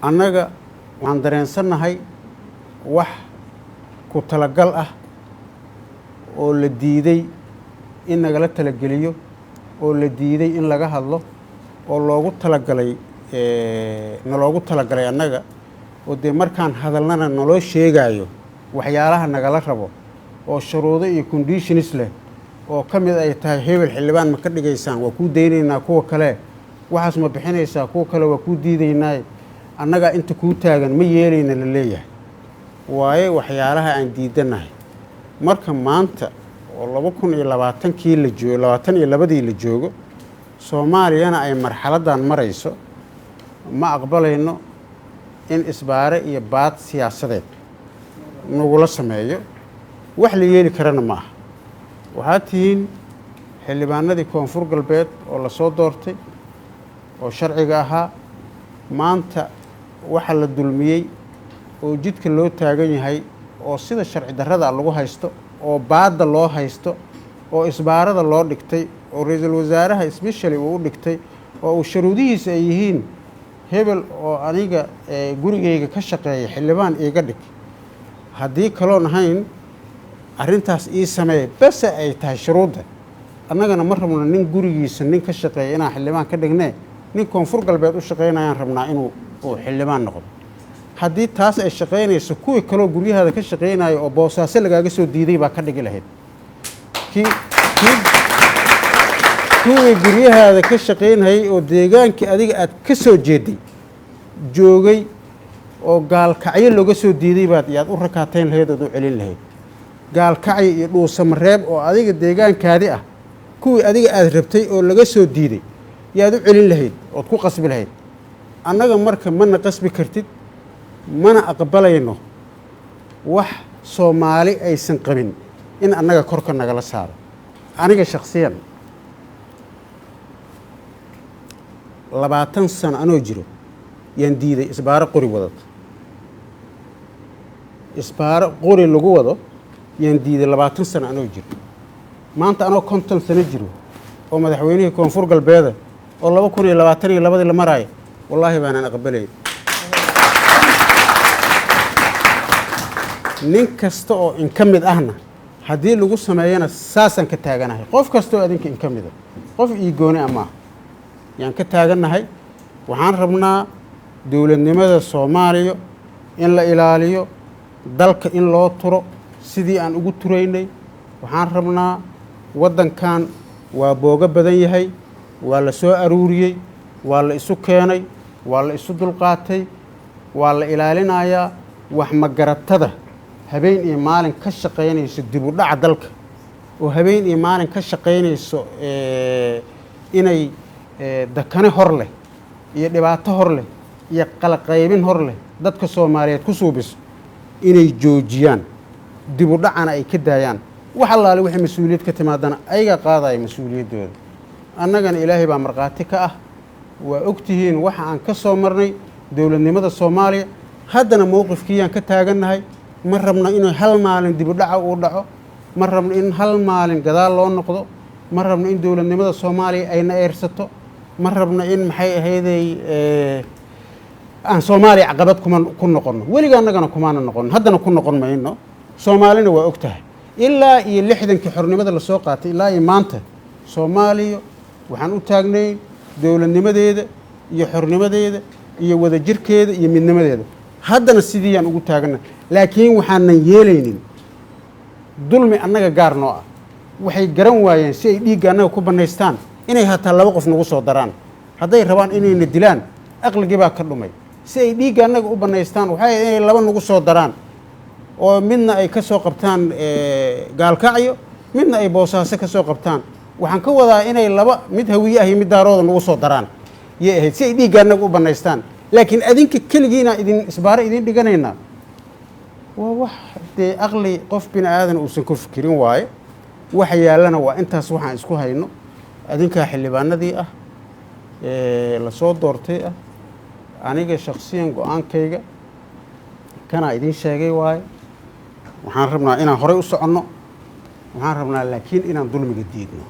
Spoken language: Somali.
Annaga waxaan dareensannahay wax ku talagal ah oo la diiday in nagala talageliyo, oo la diiday in laga hadlo, oo loogu talagalay, naloogu talagalay annaga, oo dee markaan hadalnana naloo sheegaayo waxyaalaha nagala rabo oo shuruudo iyo conditions leh, oo ka mid ay tahay hebel xildhibaan ma ka dhigaysaan, waa kuu daynaynaa, kuwa kale waxaas ma bixinaysaa, kuwa kale waa kuu diidaynaaye, annagaa inta kuu taagan ma yeelayna la leeyahay. Waaye waxyaalaha aan diidanahay marka maanta oo 2020-kii la joogo, 22-dii la joogo, Soomaaliyana ay marxaladdan marayso, ma aqbalayno in isbaare iyo baad siyaasadeed nagula sameeyo. Wax la yeeli karana ma aha. Waxaad tihiin xildhibaanadii Koonfur Galbeed oo lasoo doortay oo sharciga ahaa. Maanta waxa la dulmiyey oo jidka loo taagan yahay oo sida sharci darrada lagu haysto oo baadda loo haysto oo isbaarada loo dhigtay oo ra-iisul wasaaraha specially uu u dhigtay oo uu shuruudihiisa ay yihiin hebel oo aniga gurigayga ka shaqeeya xildhibaan iiga dhig, haddii kaloon ahayn arrintaas ii sameey, bese ay tahay shuruudda. Annagana ma rabno nin gurigiisa nin ka shaqeeya inaan xildhibaan ka dhignee, nin Koonfur Galbeed u shaqaynayaan rabnaa inuu uu xildhibaan noqdo. Haddii taas ay shaqaynayso, kuwii kaloo guryahaada ka shaqaynaya oo Boosaaso lagaaga soo diiday baa ka dhigi lahayd. Kii kuwii guryahaada ka shaqaynayay oo deegaankii adiga aad ka soo jeeday joogay oo Gaalkacyo looga soo diiday baad yaad u rakaatayn lahayd ood u celin lahayd. Gaalkacyo iyo Dhuusamareeb oo adiga deegaankaadi ah, kuwii adiga aada rabtay oo laga soo diiday yaad u celin lahayd ood ku qasbi lahayd. Annaga marka mana qasbi kartid, mana aqbalayno wax Soomaali aysan qabin in annaga korka nagala saaro. Aniga shakhsiyan 20 sano anoo jiro yaan diiday isbaaro qori wadata, isbaaro qori lagu wado yaan diiday 20 sano anoo jiro. Maanta anoo 50 sano jiro oo madaxweynihii Koonfur Galbeeda oo 2022-dii la maraayo, wallaahi baanaan aqbalayn. Nin kasta oo in ka mid ahna haddii lagu sameeyana saasaan ka taaganahay. Qof kasta oo adinka in ka mida, qof ii gooni a maaha, yaan ka taagannahay. Waxaan rabnaa dowladnimada Soomaaliya in la ilaaliyo, dalka in loo turo sidii aan ugu turaynay. Waxaan rabnaa waddankan waa boogo badan yahay, waa la soo aruuriyey, waa la isu keenay, waa la isu dulqaatay, waa la ilaalinayaa. Wax magaratada habeen iyo maalin ka shaqaynayso dib u dhaca dalka oo habeen iyo maalin ka shaqaynayso inay dakane hor leh iyo dhibaato hor leh iyo qalaqaybin hor leh dadka Soomaaliyeed ku suubiso, inay joojiyaan, dib u dhacana ay ka daayaan. Wax allaale wixii mas-uuliyad ka timaadana ayagaa qaadaya mas-uuliyaddooda. Annagana Ilaahay baa markhaati ka ah, waa ogtihiin waxa aan ka soo marnay dowladnimada Soomaaliya. Haddana mowqifkiiyaan ka taagannahay. Ma rabno inuu hal maalin dib u dhaca uu dhaco, ma rabno in hal maalin gadaal loo noqdo, ma rabno in dowladnimada Soomaaliya ayna eersato, ma rabno in maxay ahaydey aan Soomaaliya caqabad kuma ku noqonno. Weliga annagana kumaana noqon, haddana ku noqon mayno. Soomaalina waa og tahay ilaa iyo 60-kii xornimada lasoo qaatay ilaa iyo maanta Soomaaliya waxaan u taagnay dowladnimadeeda iyo xornimadeeda iyo wadajirkeeda iyo midnimadeeda. Haddana sidiiyaan ugu taagana, laakiin waxaanan yeelaynin dulmi annaga gaar noo ah. Waxay garan waayeen si ay dhiigga annaga ku bannaystaan inay hataa laba qof nagu soo daraan hadday rabaan inayna dilaan. Aqligii baa ka dhumay. Si ay dhiigga annaga u bannaystaan waxay ahayd inay laba nagu soo daraan oo midna ay ka soo qabtaan Gaalkacyo, midna ay Boosaaso ka soo qabtaan. Waxaan ka wadaa inay laba mid Hawiye ah iyo mid Daarooda nagu soo daraan yay ahayd si ay dhiigga annaga u bannaystaan. Laakiin adinka keligiina idin isbaaro idin dhiganaynaa waa wax dee aqli qof bini aadan uusan ku fikirin waaye. Waxa yaallana waa intaas. Waxaan isku hayno adinkaa xildhibaanadii ah lasoo doortay ah. Aniga shaksiyan go-aankayga kanaa idiin sheegay waaye. Waxaan rabnaa inaan horey u soconno, waxaan rabnaa laakiin inaan dulmiga diidno.